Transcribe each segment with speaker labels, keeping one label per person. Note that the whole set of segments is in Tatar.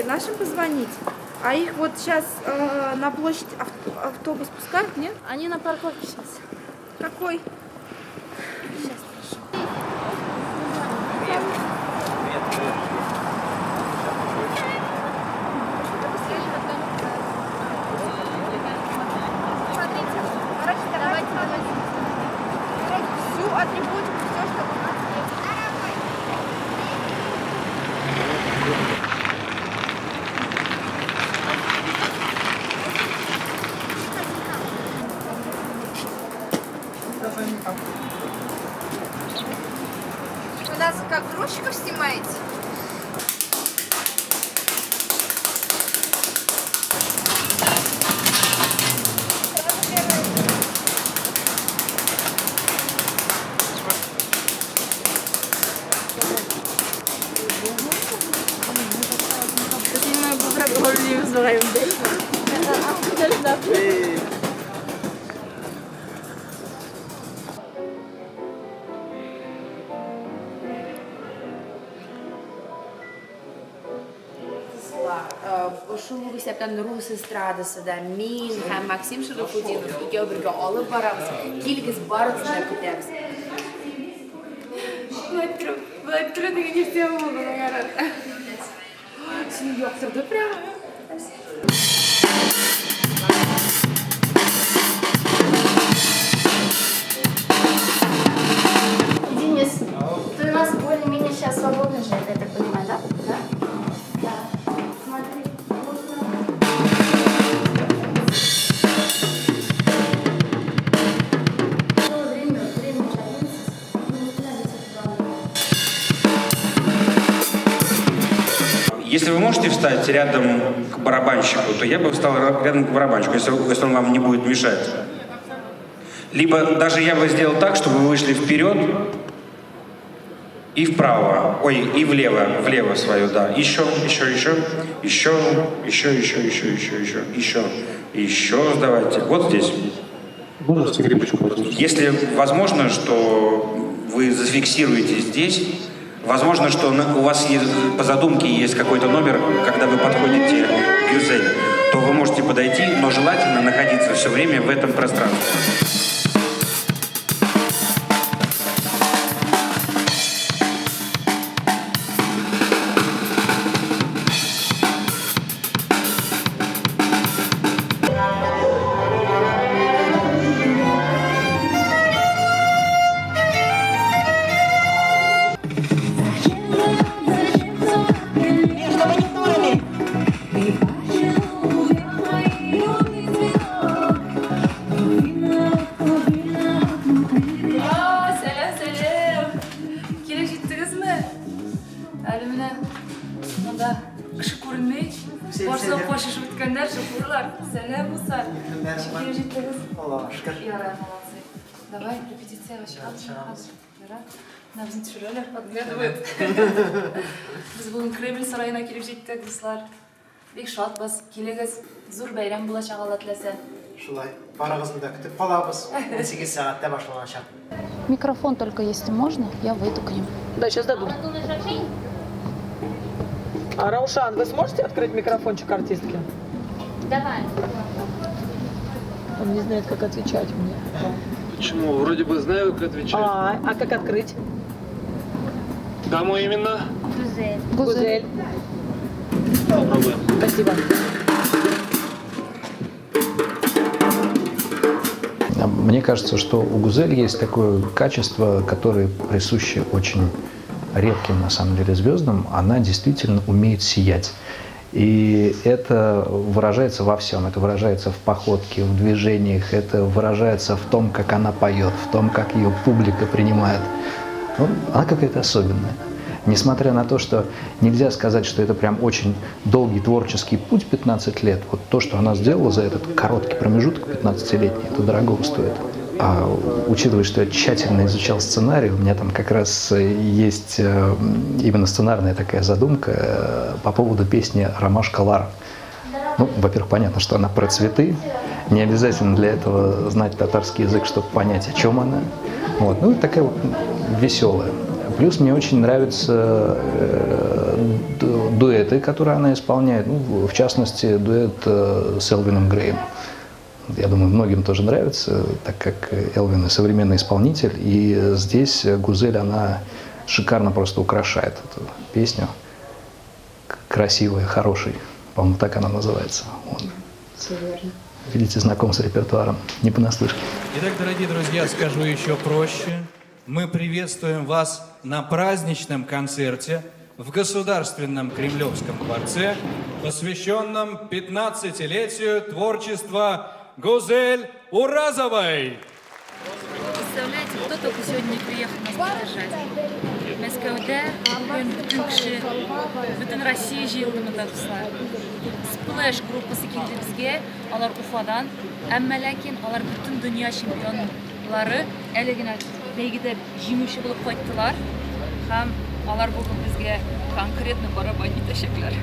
Speaker 1: Нашим позвонить. А их вот сейчас на площадь автобус пускают, нет?
Speaker 2: Они на парковке сейчас.
Speaker 1: Какой?
Speaker 2: Сейчас спрошу.
Speaker 1: Смотрите, короче, давайте, давайте. Всю атрибутику, все, что у нас есть. Вы нас как грузчиков снимаете?
Speaker 3: Шул ук исәптән рус эстрадасы да мин һәм Максим Шарафутдинов икәү бергә алып барабыз. Килегез, барыгызны да көтәбез.
Speaker 1: Болай тору дигән нәрсә булды, наверное. Сине яктырды прямо.
Speaker 2: Денис, ты у нас более-менее сейчас свободный же, я так понимаю, да? Да. Да. Смотри, можно... Время, время уже 11, мы не управимся туда.
Speaker 4: Если вы можете встать рядом к барабанщику, то я бы встал рядом к барабанщику, если он вам не будет мешать. Либо даже я бы сделал так, чтобы вы вышли вперед и вправо, ой, и влево, влево свою, да. Еще, еще, еще, еще, еще, еще, еще, еще, еще, еще, еще сдавайте. Вот здесь.
Speaker 5: Можно скрипочку послушать?
Speaker 4: Если возможно, что вы зафиксируете здесь, возможно, что у вас есть, по задумке есть какой-то номер, когда вы подходите к Гюзель, то вы можете подойти, но желательно находиться все время в этом пространстве.
Speaker 1: Сәлам, сәлам. Килеп җиттегезме? Әле менә монда кеше күренми. Барсы качышып үткәннәр, шоферлар. Сәлам, Муса. Килеп җиттегез.
Speaker 6: Аллага шөкер.
Speaker 1: Ярар, молодцы. Давай, репетициягә чыгабыз. Ярар. Менә безне төшерәләр, подглядывают. Без бүген Кремль сараена килеп җиттек, дуслар. Бик шатбыз. Килегез. Зур бәйрәм булачак, Алла теләсә.
Speaker 6: Шулай, барыгызны да көтеп калабыз. 18 сәгатьтә башланачак.
Speaker 7: Микрофон только, если можно, я выйду к ним.
Speaker 8: Да, сейчас дадут. А, Раушан, вы сможете открыть микрофончик артистки?
Speaker 2: Давай.
Speaker 8: Он не знает, как отвечать мне.
Speaker 5: Почему? Вроде бы знаю, как отвечать.
Speaker 8: А как открыть?
Speaker 5: Кому именно?
Speaker 2: Гузель.
Speaker 8: Гузель.
Speaker 5: Попробуем.
Speaker 8: Спасибо.
Speaker 9: Мне кажется, что у Гузель есть такое качество, которое присуще очень редким, на самом деле, звездам. Она действительно умеет сиять. И это выражается во всем. Это выражается в походке, в движениях, это выражается в том, как она поет, в том, как ее публика принимает. Ну, она какая-то особенная. Несмотря на то, что нельзя сказать, что это прям очень долгий творческий путь, 15 лет, вот то, что она сделала за этот короткий промежуток 15-летний, это дорогого стоит. А учитывая, что я тщательно изучал сценарий, у меня там как раз есть именно сценарная такая задумка по поводу песни «Ромашка Лар». Ну, во-первых, понятно, что она про цветы. Не обязательно для этого знать татарский язык, чтобы понять, о чем она. Вот. Ну, такая вот веселая. Плюс мне очень нравятся дуэты, которые она исполняет. Ну, в частности, дуэт с Элвином Греем. Я думаю, многим тоже нравится, так как Элвин современный исполнитель. И здесь Гузель, она шикарно просто украшает эту песню. Красивая, хороший. По-моему, так она называется. Вот.
Speaker 3: Все верно.
Speaker 9: Видите, знаком с репертуаром. Не понаслышке.
Speaker 4: Итак, дорогие друзья, скажу еще проще. Мы приветствуем вас на праздничном концерте в Государственном Кремлевском дворце, посвященном 15-летию творчества Гузель Уразовой.
Speaker 1: Представляете, кто только сегодня не приехал нас поддержать. Мәскәүдә бүген бөтен кеше, бөтен Россия җыелды монда, дуслар. Сплэш группасы килде безгә, алар Уфадан, әмма ләкин алар бөтен дөнья чемпионлары, әле генә бәйгедә җиңүче булып кайттылар һәм алар бүген безгә конкретно барабан итәчәкләр.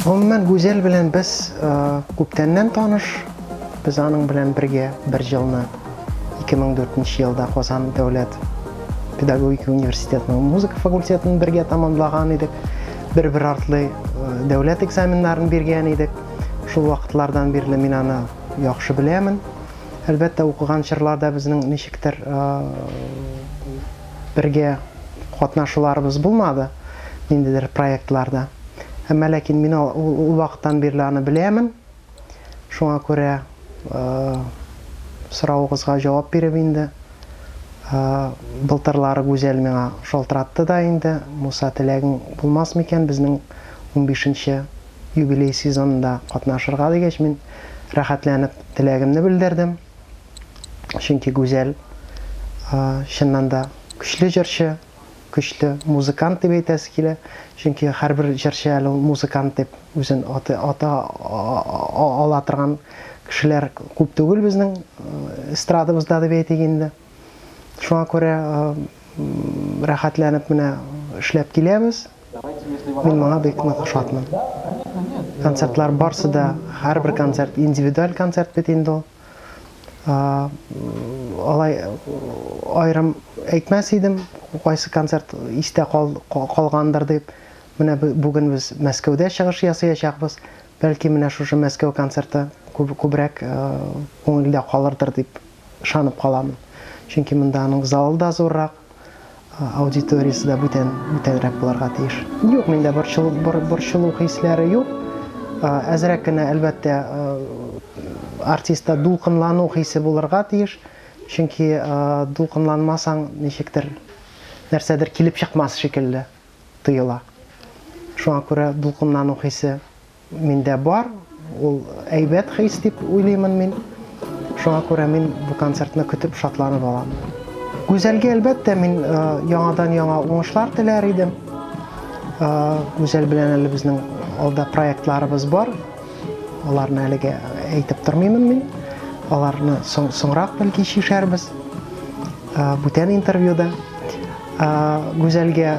Speaker 6: Гомумән, Гүзәл белән без күптәннән таныш. Без аның белән бергә бер елны 2004 елда Казан дәүләт педагогика университетының музыка факультетын бергә тәмамлаган идек. Бер-бер артлы дәүләт экзаменнарын биргән идек. Шул вакытлардан бирле мин аны яхшы беләмен. Әлбәттә, укыган чорларда безнең ничектер бергә катнашуларыбыз булмады, ниндидер проектларда. Әмма ләкин мин ул вакыттан бирле аны беләмен. Шуңа күрә соравыгызга җавап биреп инде. Былтырлары Гүзәл миңа шалтыратты да инде. Муса, теләгең булмас микән безнең 15-нче юбилей сезонында катнашырга дигәч, мин рәхәтләнеп теләгемне белдердем. Чөнки Гүзәл чыннан да көчле җырчы, көчле музыкант дип әйтәсе килә. Чөнки һәрбер җырчы әле ул музыкант дип үзен ата ала торган кешеләр күп түгел безнең эстрадабызда дип әйтик инде. Шуңа күрә рәхәтләнеп менә эшләп киләбез. Мин моңа бик нык шатмын. Концертлар барсы да, һәрбер концерт индивидуаль концерт бит инде ул. Алай аерым әйтмәс идем, кайсы концерт истә калгандыр дип. Менә бүген без Мәскәүдә чыгыш ясаячакбыз. Бәлки менә шушы Мәскәү концерты күбрәк күңелдә калырдыр дип ышанып каламын. Чөнки монда аның залы да зуррак, аудиториясе дә бүтән, бүтәнрәк булырга тиеш. Юк, миндә борчылу, борчылу хисләре юк. Әзрәк кенә, әлбәттә, артистта дулкынлану хисе булырга тиеш. Чөнки дулкынланмасаң, ничектер нәрсәдер килеп чыкмас шикелле тоела. Шуңа күрә дулкынлану хисе миндә бар. Ул әйбәт хис дип уйлыймын мин. Шуңа күрә мин бу концертны көтеп, шатланып алам. Гүзәлгә, әлбәттә, мин яңадан-яңа уңышлар теләр идем. Гүзәл белән әле безнең алда проектларыбыз бар. Аларны әлегә әйтеп тормыймын мин. Аларны соңрак бәлки чишәрбез. Бүтән интервьюда. Гүзәлгә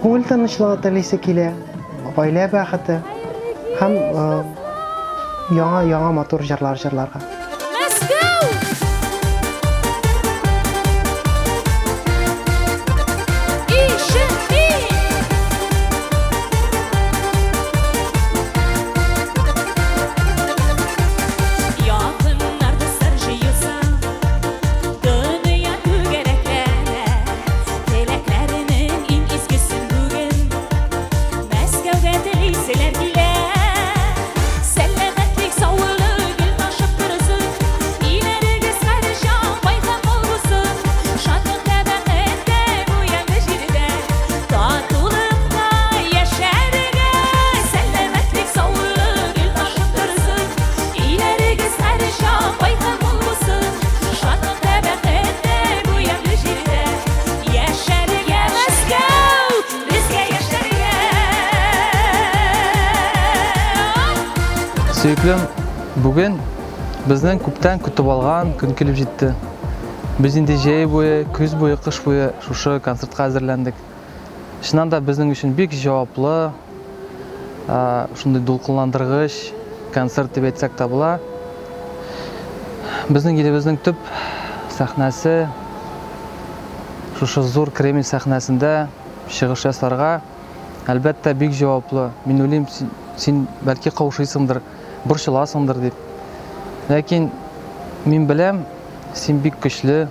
Speaker 6: күңел тынычлыгы телисе килә, гаилә бәхете һәм яңа-яңа матур җырлар җырларга.
Speaker 10: Мәскәү! Ишетми! Якыннар, дуслар җыелса, Дөнья түгәрәкләнә. Теләкләренең иң изгесен бүген Мәскәүгә телиселәр килә. Сәламәтлек, саулык гел ташып торсын, Өйләрегез һәрчак бай һәм мул булсын. Шатлыкта, бәхеттә бу ямьле җирдә Татулыкта яшәргә. Сәламәтлек, саулык гел ташып торсын, Өйләрегез һәрчак бай һәм мул булсын. Шатлыкта, бәхеттә бу ямьле җирдә яшәргә. Мәскәү, безгә яшәргә.
Speaker 11: Сөеклем, бүген безнең күптән көтеп алган көн килеп җитте. Без инде җәй буе, көз буе, кыш буе шушы концертка әзерләндек. Чыннан да безнең өчен бик җаваплы, шундый дулкынландыргыч концерт дип әйтсәк тә була. Безнең илебезнең төп сәхнәсе шушы зур Кремль сәхнәсендә чыгыш ясарга, әлбәттә, бик җаваплы. Мин уйлыйм, син бәлки каушыйсыңдыр, борчыласыңдыр дип. Ләкин мин беләм, син бик көчле,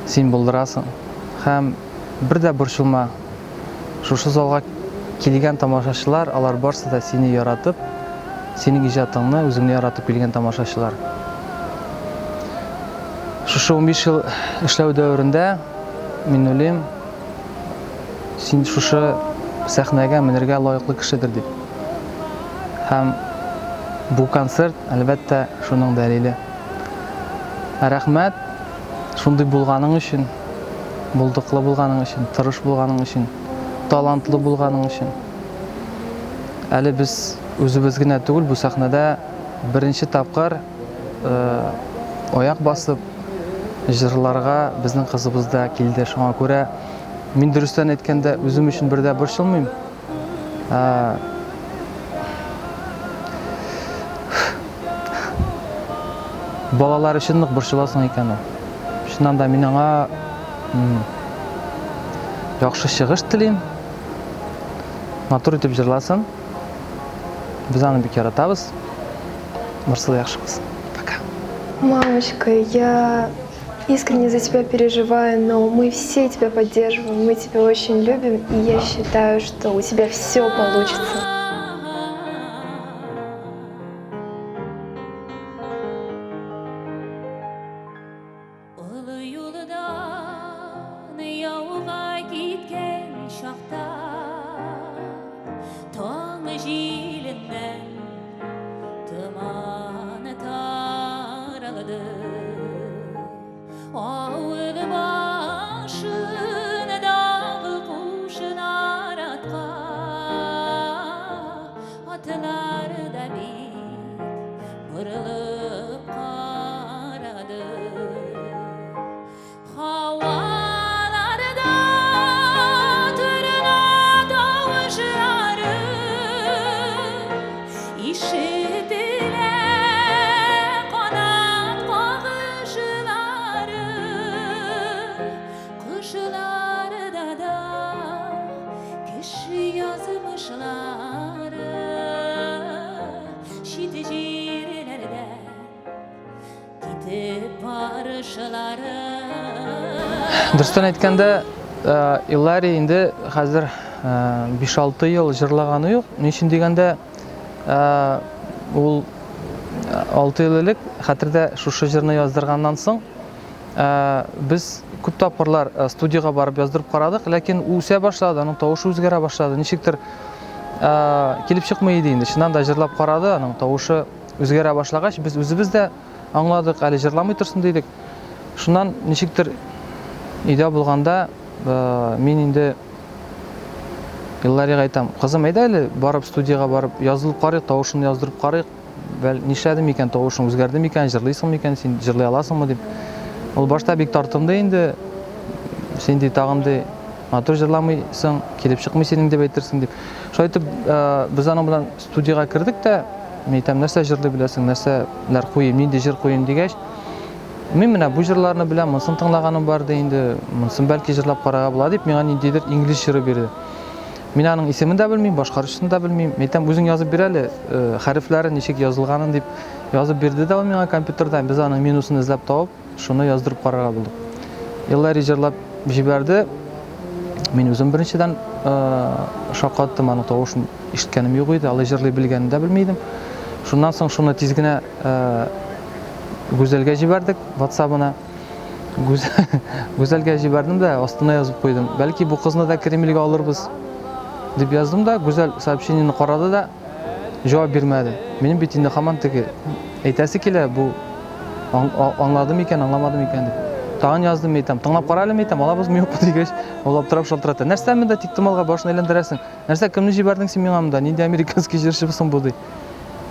Speaker 11: син булдырасың. Һәм бер дә борчылма. Шушы залга килгән тамашачылар, алар барсы да сине яратып, синең иҗатыңны, үзеңне яратып килгән тамашачылар. Шушы 15 ел эшләү дәверендә, мин уйлыйм, син шушы сәхнәгә менергә лаеклы кешедер дип. Һәм бу концерт, әлбәттә, шуның дәлиле. Рәхмәт шундый булганың өчен, булдыклы булганың өчен, тырыш булганың өчен, талантлы булганың өчен. Әле без үзебез генә түгел, бу сәхнәдә беренче тапкыр аяк басып җырларга безнең кызыбыз да килде. Шуңа күрә мин дөрестән әйткәндә үзем өчен бер дә борчылмыйм. Балалар өчен нык борчыласың икән ул. Чыннан да мин аңа яхшы чыгыш телим. Матур итеп җырласын. Без аны бик яратабыз. Барсы да яхшы булсын. Пока.
Speaker 12: Мамочка, я искренне за тебя переживаю, но мы все тебя поддерживаем, мы тебя очень любим, и я считаю, что у тебя все получится.
Speaker 10: Олы юлдан яуга киткән чакта таң җиленнән томан таралды. Авыл башындагы кушын аратка атлар да бит борылып карады. Һаваларда торна тавышлары ишетелә канат кагышлары кошларда да кеше язмышлары чит җир
Speaker 11: Дөрестән әйткәндә, Илари инде хәзер 5-6 ел җырлаганы юк. Ни өчен дигәндә, ул 6 ел элек хәтердә шушы җырны яздырганнан соң, без күп тапкырлар студиягә барып яздырып карадык, ләкин үсә башлады, аның тавышы үзгәрә башлады. Ничектер килеп чыкмый иде инде. Чыннан да җырлап карады, аның тавышы үзгәрә башлагач, без үзебез дә аңладык, әле җырламый торсын дидек. Шуннан ничектер өйдә булганда мин инде Илларига әйтәм, кызым, әйдә әле барып студиягә барып язылып карыйк, тавышын яздырып карыйк. Бәл, нишләде микән, тавышың үзгәрде микән, җырлыйсың микән, син җырлый аласыңмы дип. Ул башта бик тартынды инде. Син ди тагын ди матур җырламыйсың, килеп чыкмый синең дип әйтерсең дип. Шулай итеп, без аның белән студиягә кердек тә, мин әйтәм, нәрсә җырлый беләсең, нәрсәләр куйыйм, нинди җыр куйыйм дигәч, мин менә бу җырларны беләм, монысын тыңлаганым бар ди инде, монысын бәлки җырлап карарга була дип, миңа ниндидер инглиз җыры бирде. Мин аның исемен дә белмим, башкаручысын да белмим. Мин әйтәм, үзең язып бир әле, хәрефләре ничек язылганын дип язып бирде дә ул миңа компьютердан. Без аның минусын эзләп табып, шуны яздырып карарга булдык. Иллари җырлап җибәрде. Мин үзем беренчедән шаккаттым, аның тавышын ишеткәнем юк иде, алай җырлый белгәнен дә белми идем. Шуннан соң шуны тиз генә Гүзәлгә җибәрдек, WhatsApp-ына. Гүзәлгә җибәрдем дә, астына язып куйдым. Бәлки бу кызны да Кремльгә алырбыз дип яздым да, Гүзәл сообщениене карады да, җавап бирмәде. Минем бит инде һаман теге әйтәсе килә, бу аңлады микән, аңламады микән дип. Тагын яздым, әйтәм, тыңлап кара әле, әйтәм, алабызмы, юкмы дигәч, ул аптырап шалтырата. Нәрсә монда тиктомалга башын әйләндерәсең? Нәрсә, кемне җибәрдең син миңа монда? Нинди американский җырчы соң бу ди.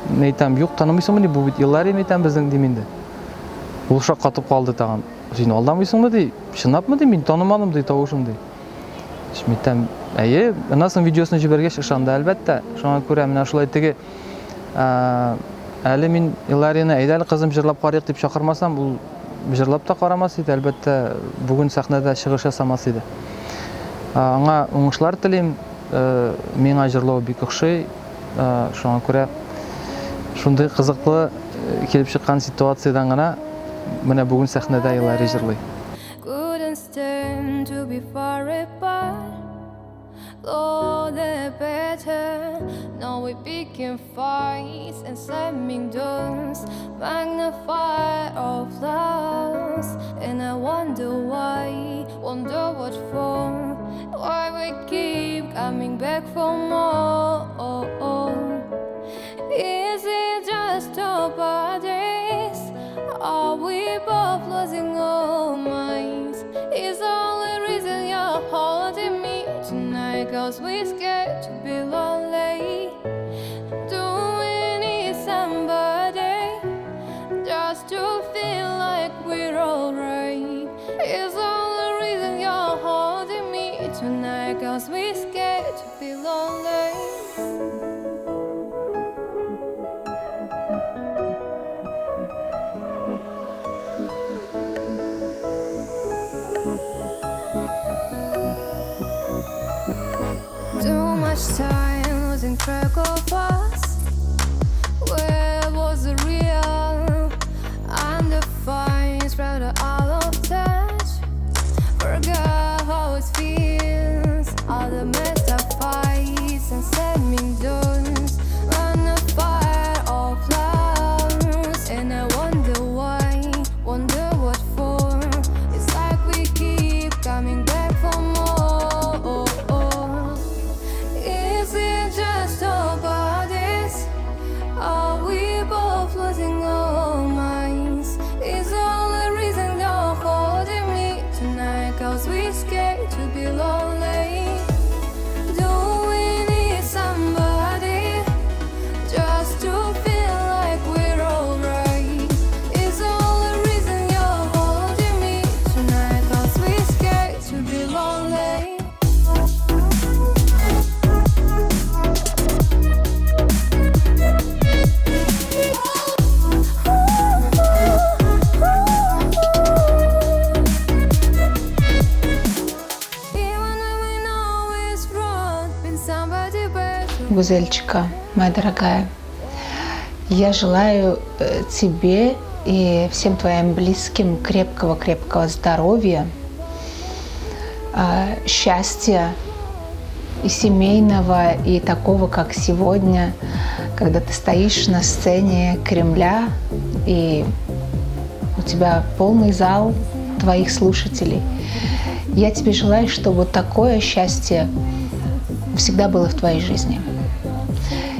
Speaker 11: Мин әйтәм, юк, танымыйсыңмыни, бу бит Илари, мин әйтәм, безнең дим инде. Ул шаккатып калды тагын. Син алдамыйсыңмы ди? Чынлапмы ди, мин танымадым ди тавышын ди. Мин әйтәм, әйе, аннан соң видеосын җибәргәч ышанды, әлбәттә. Шуңа күрә менә шулай теге әле мин Иларияне әйдә әле кызым җырлап карыйк дип чакырмасам, ул җырлап та карамас иде, әлбәттә, бүген сәхнәдә чыгыш ясамас иде. Аңа уңышлар телим. Миңа җырлау бик охшый. Шуңа күрә шундый кызыклы килеп чыккан ситуациядән генә менә бүген сәхнәдә Илари җырлый.
Speaker 10: Couldn't stand to be far apart. Though the better. Now we picking fights and slamming doors, magnify our flaws. And I wonder why, wonder what for, why we keep coming back for more. Is it just our bodies? Are we both losing our minds? Is the only reason you're holding me tonight? Cause we're scared to be lonely. Do we need somebody just to feel like we're alright? Is the only reason you're holding me tonight? Cause we're scared to be lonely. Too much time losing track of us. Where was the real? Undefined, spread out of touch. Forgot how it feels. All the messed up fights and slamming doors. Run the fire of loves. And I wonder why, wonder what for. It's like we keep coming back for more. Is it just our bodies? Are we both losing our minds? Is the only reason you're holding me tonight? Cause we're scared to be lonely. Do we need somebody just to feel like we're alright? Is the only reason you're holding me tonight? Cause we're scared to be lonely. Even when we know it's wrong, been somebody better.
Speaker 13: Гузельчика, моя дорогая, я желаю тебе и всем твоим близким крепкого-крепкого здоровья, счастья и семейного, и такого, как сегодня, когда ты стоишь на сцене Кремля, и у тебя полный зал твоих слушателей. Я тебе желаю, чтобы такое счастье всегда было в твоей жизни.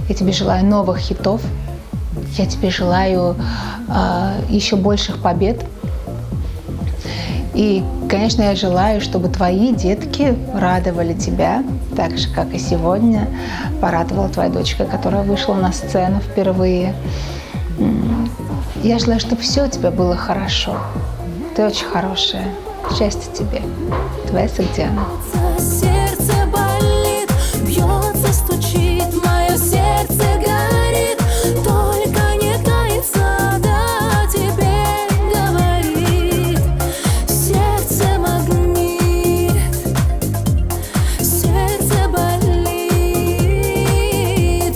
Speaker 13: Я тебе желаю новых хитов, я тебе желаю еще больших побед. И, конечно, я желаю, чтобы твои детки радовали тебя, так же, как и сегодня порадовала твоя дочка, которая вышла на сцену впервые. Я желаю, чтобы все у тебя было хорошо. Ты очень хорошая. Счастья тебе. Твоя Согдиана.
Speaker 10: Сердце болит, бьется, стучит, мое сердце горит, только не кается, да тебе говорит. Сердце магнит, сердце болит,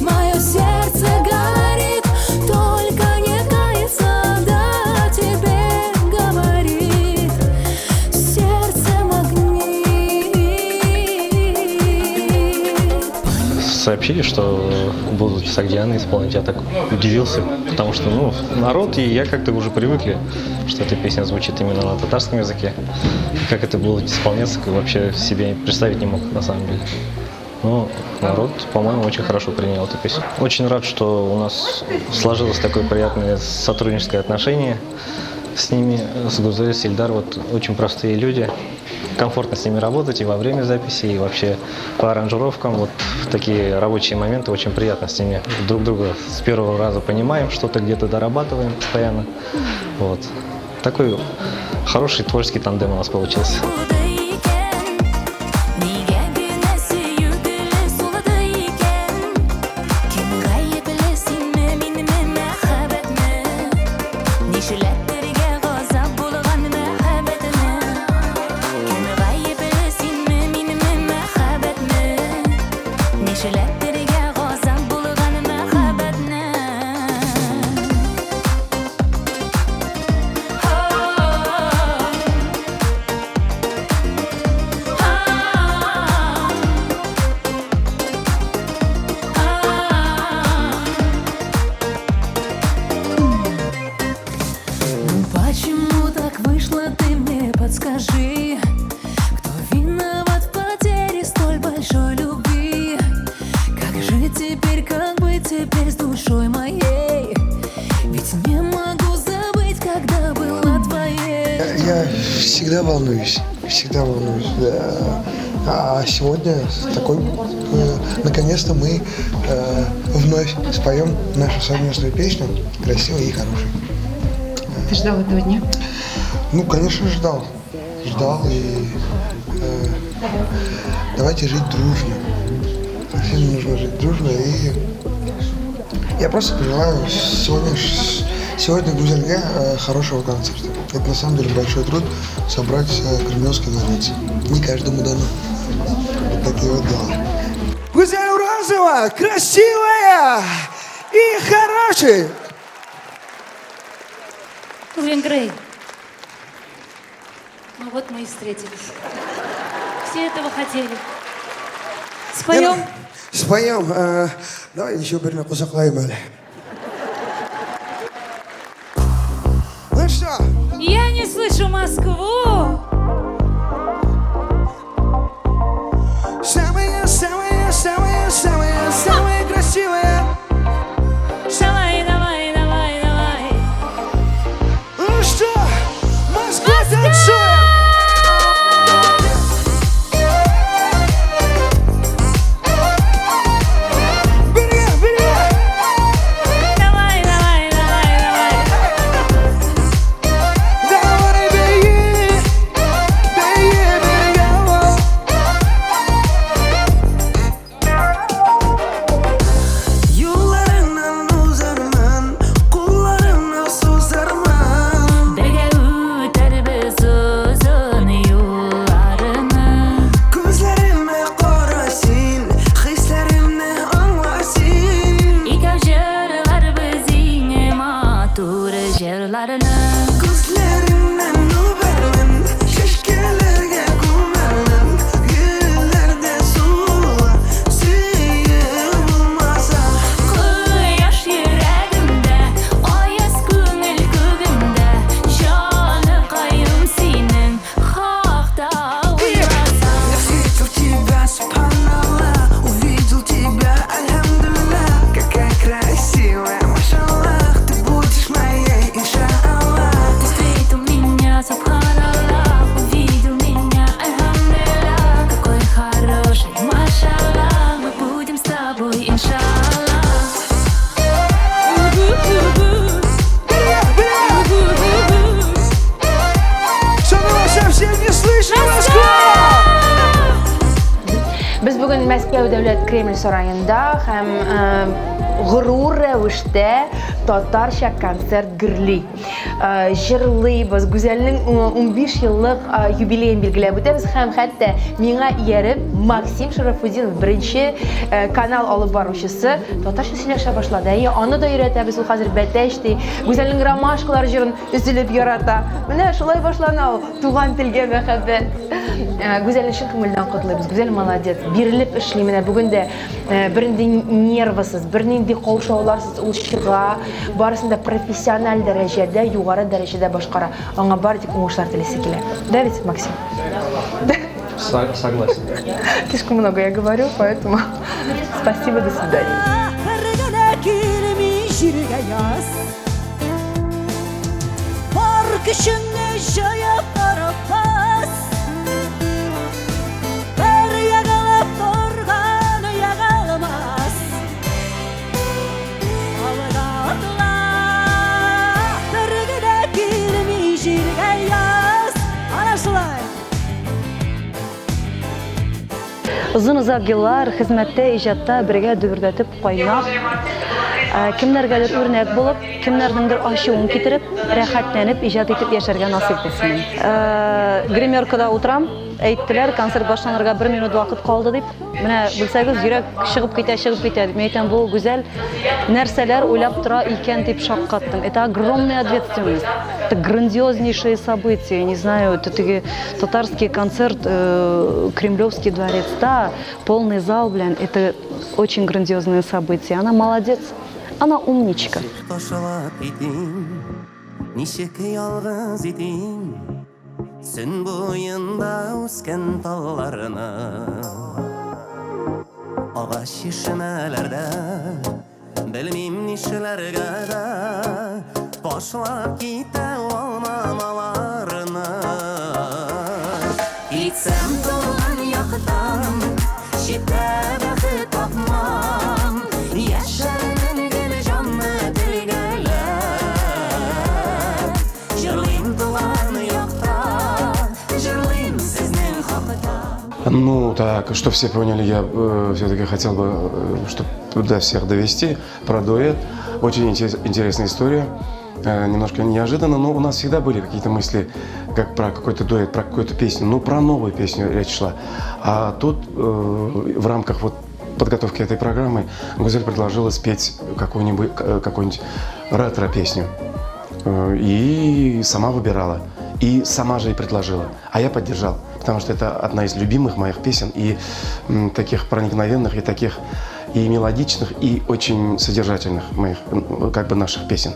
Speaker 10: мое сердце горит, только не кается, да тебе говорит. Сердце магнит.
Speaker 5: Сообщили, что будут Согдианы исполнять, я так удивился, потому что, ну, народ и я как-то уже привыкли, что эта песня звучит именно на татарском языке. Как это было исполняться, вообще себе представить не мог на самом деле. Но народ, по-моему, очень хорошо принял эту песню. Очень рад, что у нас сложилось такое приятное сотрудническое отношение с ними, с Гузель, с Ильдар. Вот очень простые люди. Комфортно с ними работать и во время записи, и вообще по аранжировкам. Вот в такие рабочие моменты очень приятно с ними. Друг друга с первого раза понимаем, что-то где-то дорабатываем постоянно. Вот. Такой хороший творческий тандем у нас получился.
Speaker 10: Нигә генә сөю теле сулыды икән? Кем гаепле, синме, минме, мәхәббәтме? Нишләтергә газап булган мәхәббәтне? Кем гаепле, синме, минме, мәхәббәтме? Нишләтергә газап булган мәхәббәтне? Ну почему так вышло, ты мне подскажи? Кто виноват в потере столь большой любви? Как же теперь, как быть теперь с душой моей? Ведь не могу забыть, когда была твоей.
Speaker 14: Я всегда волнуюсь, да. А сегодня такой, наконец-то мы вновь споем нашу совместную песню, красивую и хорошую.
Speaker 13: Ты ждал этого дня?
Speaker 14: Ну, конечно, ждал. Ждал, и давайте жить дружно. Всем нужно жить дружно, и я просто пожелаю сегодня Гузельге хорошего концерта. Это на самом деле большой труд собрать Кремлевский дворец. Не каждому дано. Вот такие вот дела.
Speaker 15: Гузель Уразова красивая и хорошая.
Speaker 1: Дорин Грей. Ну вот мы и встретились. Все этого хотели. Споем?
Speaker 15: Споем. Давай еще берне кочаклыйм әле. Ну что?
Speaker 1: Я не слышу Москву.
Speaker 15: Самые, самые, самые, самые, самые красивые.
Speaker 1: Давай, давай, давай, давай.
Speaker 15: Ну что, Москва танцует! Бери, бери!
Speaker 1: Давай, давай, давай, давай.
Speaker 15: Давай, бери!
Speaker 3: Дәүләт Кремль сараенда һәм горур рәвештә татарча концерт гөрли. Җырлыйбыз. Гүзәлнең 15 еллык юбилеен билгеләп үтәбез һәм хәтта миңа ияреп Максим Шарафутдинов беренче канал алып баручысы татарча сөйләшә башлады. Әйе, аны да өйрәтәбез, ул хәзер бәтәч ди. Гүзәлнең ромашкалар җырын өзелеп ярата. Менә шулай башлана ул туган телгә мәхәббәт. Гүзәлне чын күңелдән котлыйбыз. Гүзәл молодец, бирелеп эшли. Менә бүген дә бернинди нервысыз, бернинди каушауларсыз ул чыга, барысын да профессиональ дәрәҗәдә, югары дәрәҗәдә башкара. Аңа бары тик уңышлар телисе килә. Да ведь, Максим?
Speaker 5: Согласен.
Speaker 3: Слишком много я говорю, поэтому спасибо, до свидания.
Speaker 15: Бер генә килми җиргә яз. Бар көчеңне җыеп торып бас. Бер егылып торган егылмас. Алга атла, бер генә килми җиргә яз. Ана шулай.
Speaker 16: Озын-озак еллар хезмәттә, иҗатта бергә дөбердәтеп кайнап, кемнәргәдер үрнәк булып, кемнәрнеңдер ачуын китереп, рәхәтләнеп иҗат итеп яшәргә насыйп булсын. Гримеркада утырам, әйттеләр, концерт башланырга бер минут вакыт калды дип. Менә белсәгез, йөрәк чыгып китә, чыгып китә дип. Мин әйтәм, бу Гүзәл нәрсәләр уйлап тора икән дип шаккаттым. Это огромная ответственность. Это грандиознейшее событие. Не знаю, это теге татарский концерт Кремлевский дворецта, полный зал, блин, это очень грандиозное событие. Она молодец, она умничка.
Speaker 17: Ташлап китим, ничек ялгыз итим, Сөн буенда үскән талларны. Агач чишмәләрдә, белмим нишләргә дә, ташлап китә алмам аларны. Китсәм туган яктан, читтә бәхет тапмам, яшәрмен гел җанны телгәләп. Җырлыйм туган якта, җырлыйм сезнең хакта.
Speaker 18: Ну, так, что все поняли, я все-таки хотел бы, чтобы до всех довести про дуэт. Очень интересная история, немножко неожиданно, но у нас всегда были какие-то мысли, как про какой-то дуэт, про какую-то песню, ну, про новую песню речь шла. А тут в рамках вот подготовки этой программы Гузель предложила спеть какую-нибудь ретро-песню. И сама выбирала, и сама же и предложила. А я поддержал, потому что это одна из любимых моих песен, и таких проникновенных, и таких и мелодичных, и очень содержательных моих, наших песен.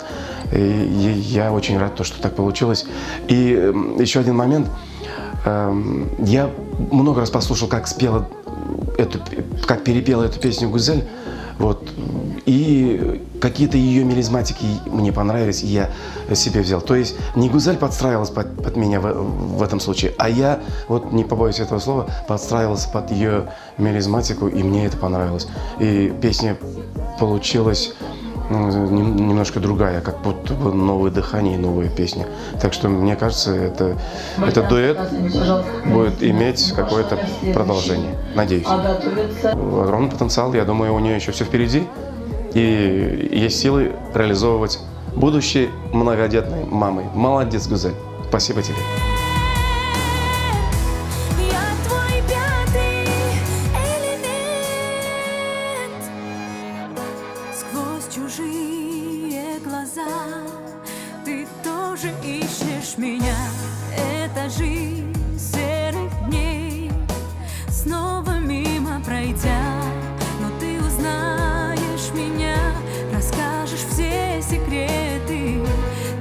Speaker 18: И я очень рад, то, что так получилось. И еще один момент. Я много раз послушал, как спела эту, как перепела эту песню Гузель. И какие-то ее мелизматики мне понравились, и я себе взял. То есть не Гузель подстраивалась под меня в этом случае, а я, не побоюсь этого слова, подстраивался под ее мелизматику, и мне это понравилось. И песня получилась немножко другая, как будто бы новое дыхание и новая песня. Так что, мне кажется, этот дуэт будет иметь какое-то продолжение. Надеюсь. Огромный потенциал, я думаю, у нее еще все впереди. И есть силы реализовывать будущее многодетной мамой. Молодец, Гузель. Спасибо тебе.
Speaker 10: Я твой пятый элемент. Сквозь чужие глаза ты тоже ищешь меня. Это жизнь серых дней, снова мимо пройдя, но ты узнаешь меня, расскажешь все секреты.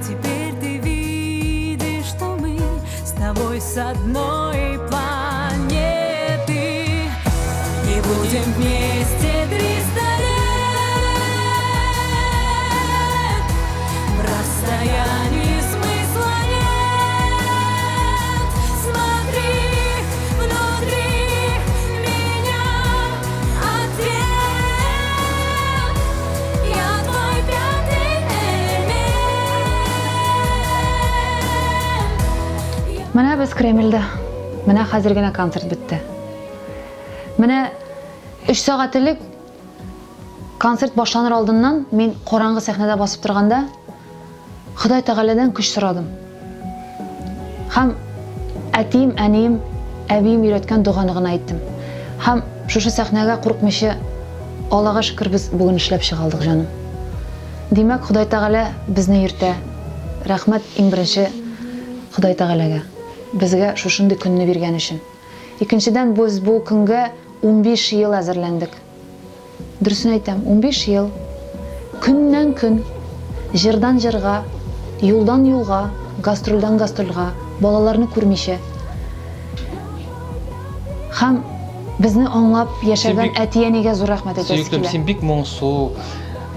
Speaker 10: Теперь ты видишь, что мы с тобой с одной планеты. И будем вместе 300 лет. В расстоянии смысла нет. Смотри, внутри меня ответ. Я твой пятый элемент.
Speaker 16: Менә без Кремльдә. Менә хәзер генә концерт бетте. Менә 3 Өч сәгать элек концерт башланыр алдыннан мин караңгы сәхнәдә басып торганда Ходай Тәгаләдән көч сорадым. Һәм әтием, әнием, әбием өйрәткән доганы гына әйттем. Һәм шушы сәхнәгә курыкмыйча, Аллага шөкер, без бүген эшләп чыга алдык, җаным. Димәк, Ходай Тәгалә безне йөртә. Рәхмәт иң беренче Ходай Тәгаләгә, безгә шушындый көнне биргән өчен. Икенчедән, без бу көнгә 15 ел әзерләндек. Дөресен әйтәм, 15 ел көннән-көн, җырдан җырга, юлдан юлга, гастрольдән гастрольгә, балаларны күрмичә һәм безне аңлап яшәгән әти-әнигә зур рәхмәт әйтәсе
Speaker 11: Сөеклем,
Speaker 16: килә.
Speaker 11: син бик моңсу,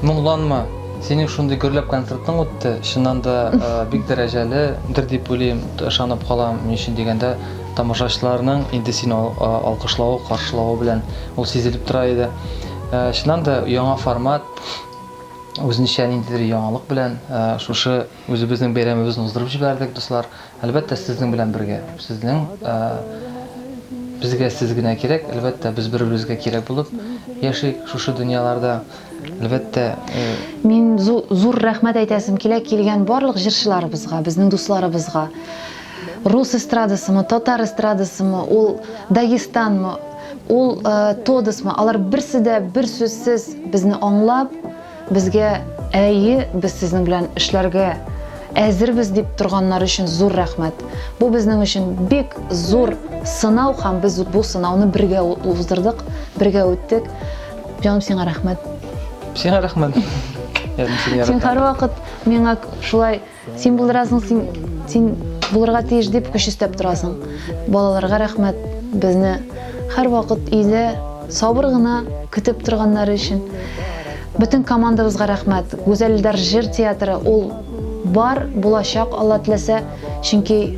Speaker 11: моңланма. Синең шундый гөрләп концертың үтте. Чыннан да бик дәрәҗәледер дип уйлыйм, ышанып калам. Ни өчен дигәндә, Тамашачыларның инде сине алкышлавы, каршылавы белән ул сизелеп тора иде. Чыннан да яңа формат, үзенчә ниндидер яңалык белән шушы үзебезнең бәйрәмебезне уздырып җибәрдек, дуслар. Әлбәттә, сезнең белән бергә. Сезнең безгә сез генә кирәк, әлбәттә, без бер-беребезгә кирәк булып яшик шушы дөньяларда. Әлбәттә.
Speaker 16: Мин зур рәхмәт әйтәсем килә килгән барлык җырчыларыбызга, безнең дусларыбызга. Рус эстрадасымы, татар эстрадасымы, ул Дагестанмы, ул Тодосмы, алар берсе дә бер сүзсез безне аңлап, безгә әйе, без сезнең белән эшләргә әзербез дип торганнары өчен зур рәхмәт. Бу безнең өчен бик зур сынау һәм без бу сынауны бергә уздырдык, бергә үттек. Җаным, сиңа рәхмәт.
Speaker 11: Сиңа рәхмәт.
Speaker 16: Син һәрвакыт миңа шулай Син булдырасың, син, син булырга тиеш дип көч өстәп торасың. Балаларга рәхмәт, безне һәрвакыт өйдә сабыр гына көтеп торганнары өчен. Бөтен командабызга рәхмәт. Гүзәл Илдар җыр театры ул бар, булачак, Алла теләсә, чөнки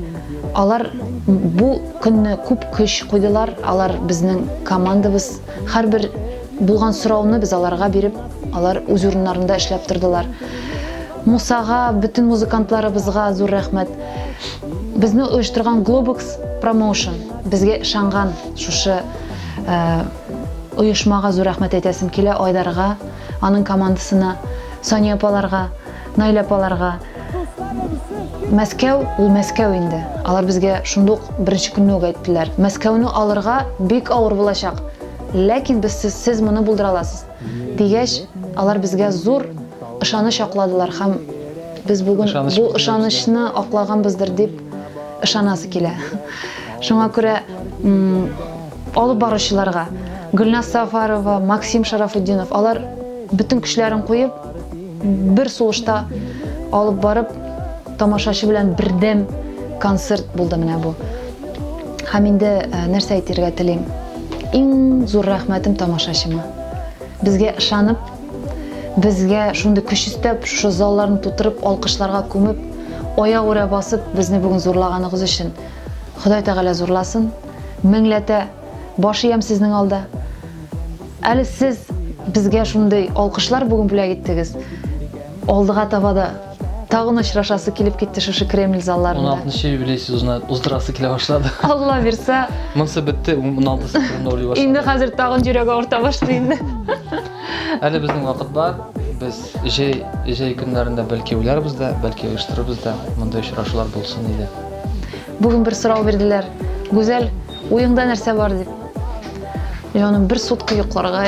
Speaker 16: алар бу көнне күп көч куйдылар, алар безнең командабыз. Һәрбер булган сорауны без аларга биреп, алар үз урыннарында эшләп тордылар. Мусага, бөтен музыкантларыбызга зур рәхмәт. Безне оештырган Globox Promotion, безгә ышанган шушы оешмага зур рәхмәт әйтәсем килә, Айдарга, аның командасына, Сания апаларга, Наилә апаларга. Мәскәү, ул Мәскәү инде. Алар безгә шундук беренче көнне үк әйттеләр. Мәскәүне алырга бик авыр булачак. Ләкин без сез, сез моны булдыра аласыз. Дигәч, алар безгә зур ышаныч акладылар һәм без бүген бу ышанычны аклаганбыздыр дип ышанасы килә. Шуңа күрә алып баручыларга Гөлназ Сафарова, Максим Шарафутдинов, алар бөтен көчләрен куеп, бер сулышта алып барып, тамашачы белән бердәм концерт булды менә бу. Һәм инде нәрсә әйтергә телим? Иң зур рәхмәтем тамашачыма. Безгә ышанып, безгә шундый көч өстәп, шушы залларны тутырып, алкышларга күмеп, аягүрә басып, безне бүген зурлаганыгыз өчен Ходай Тәгалә зурласын. Меңләтә баш иям сезнең алда. Әле сез безгә шундый алкышлар бүген бүләк иттегез. Алдыга таба да тагын очрашасы килеп китте шушы Кремль залларында.
Speaker 11: 16 юбилей сезоны уздырасы килә башлады.
Speaker 16: Алла бирсә.
Speaker 11: Монсы бетте, 16-сы турында уйлый башлады.
Speaker 16: Инде хәзер тагын йөрәк авырта башлый инде.
Speaker 11: Әле безнең вакыт бар. Без җәй, җәй көннәрендә бәлки уйларбыз да, бәлки оештырырбыз да, мондый очрашулар булсын иде.
Speaker 16: Бүген бер сорау бирделәр. Гүзәл, уеңда нәрсә бар дип. Җаным, бер сутка йокларга.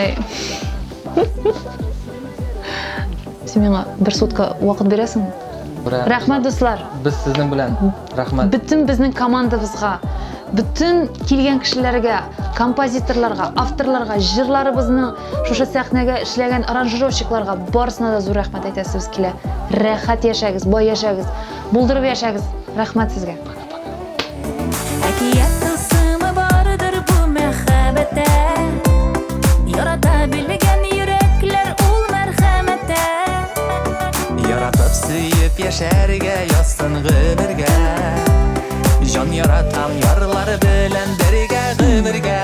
Speaker 16: Син миңа бер сутка вакыт бирәсеңме? Рәхмәт, дуслар.
Speaker 11: Без сезнең белән. Рәхмәт.
Speaker 16: Бөтен безнең командабызга, бөтен килгән кешеләргә, композиторларга, авторларга, җырларыбызны шушы сәхнәгә эшләгән аранжировщикларга барысына да зур рәхмәт әйтәсебез килә. Рәхәт яшәгез, бай яшәгез, булдырып яшәгез. Рәхмәт сезгә.
Speaker 17: Әкият тылсымы бардыр бу мәхәббәттә. Ярата белгән йөрәкләр ул мәрхәмәттә.
Speaker 15: Яратып сөеп яшәргә язсын гомергә. Җан яраткан ярлар белән бергә гомергә.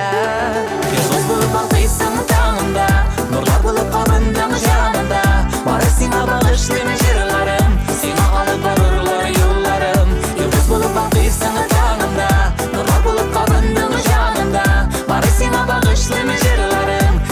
Speaker 15: Йолдыз булып балкыйсың таңымда, нурлар булып кабындың җанымда. Бары сиңа багышлыйм җырларым, сиңа алып барырлар юлларым. Йолдыз булып балкыйсың таңымда, нурлар булып кабындың җанымда. Бары сиңа багышлыйм җырларым,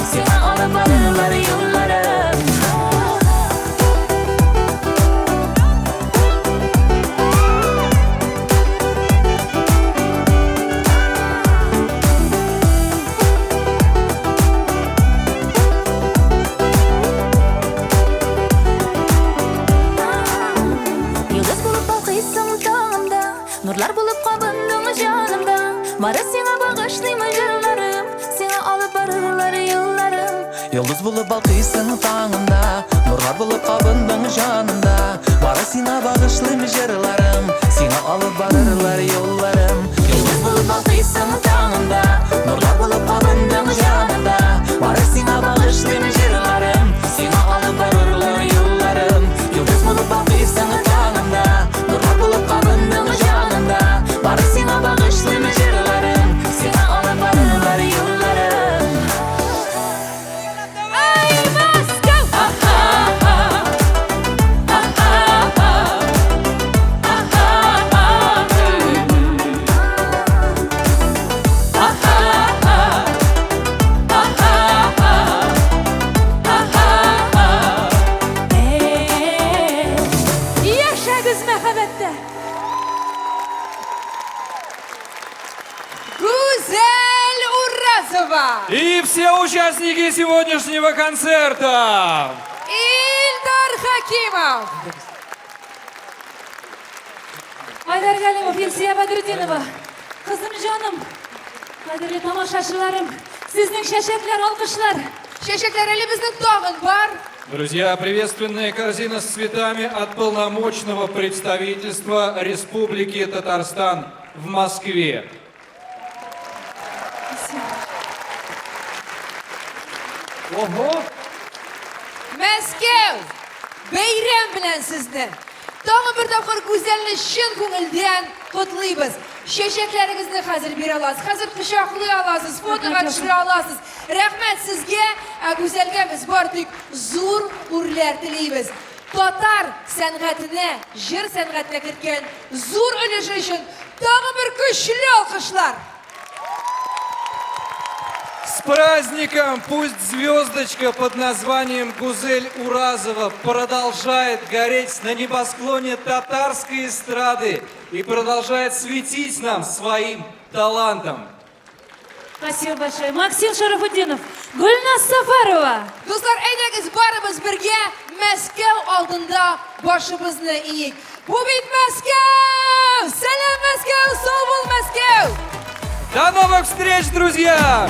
Speaker 19: Йолдыз булып балкыйсың таңымда, Нурлар булып кабындың җанымда. Бары сиңа багышлыйм җырларым, Сиңа алып барырлар юлларым. Йолдыз булып балкыйсың таңымда, Нурлар булып кабындың җанымда. Бары сиңа багышлыйм җырларым, Сиңа алып барырлар юлларым. Йолдыз булып балкыйсың таңымда, Нурлар булып кабындың җанымда. Бары сиңа багышлыйм җырларым, Сиңа алып барырлар юлларым.
Speaker 17: Ай, Мәскәү!
Speaker 1: Яшәгез мәхәббәттә!
Speaker 20: Гүзәл Уразова!
Speaker 21: И все участники сегодняшнего концерта!
Speaker 20: Илдар Хакимов!
Speaker 1: Айдар Галимов, Илсөя Бәдретдинова, кызым җаным, кадерле тамашачыларым, сезнең чәчәкләр, алкышлар.
Speaker 20: Чәчәкләр әле безнең тагын бар.
Speaker 21: Друзья, приветственная корзина с цветами от полномочного представительства Республики Татарстан в Москве. Ого!
Speaker 20: Мәскәү! Бәйрәм белән сезне! Тагын бер тапкыр Гүзәлне чын күңелдән котлыйбыз. Чәчәкләрегезне хәзер бирә аласыз, хәзер кочаклый аласыз, фотога төшерә аласыз. Рәхмәт сезгә, ә Гүзәлгә без бары тик зур үрләр телибез. Татар сәнгатенә, җыр сәнгатенә керткән зур өлеше өчен тагын бер көчле алкышлар!
Speaker 21: С праздником! Пусть звездочка под названием Гузель Уразова продолжает гореть на небосклоне татарской эстрады и продолжает светить нам своим талантом.
Speaker 1: Спасибо большое. Максим Шарафутдинов, Гульназ Сафарова.
Speaker 20: Дуслар, әйдәгез барыбыз бергә Мәскәү алдында башыбызны иик. Бу бит Мәскәү! Сәлам Мәскәү! Сау бул Мәскәү!
Speaker 21: До новых встреч, друзья!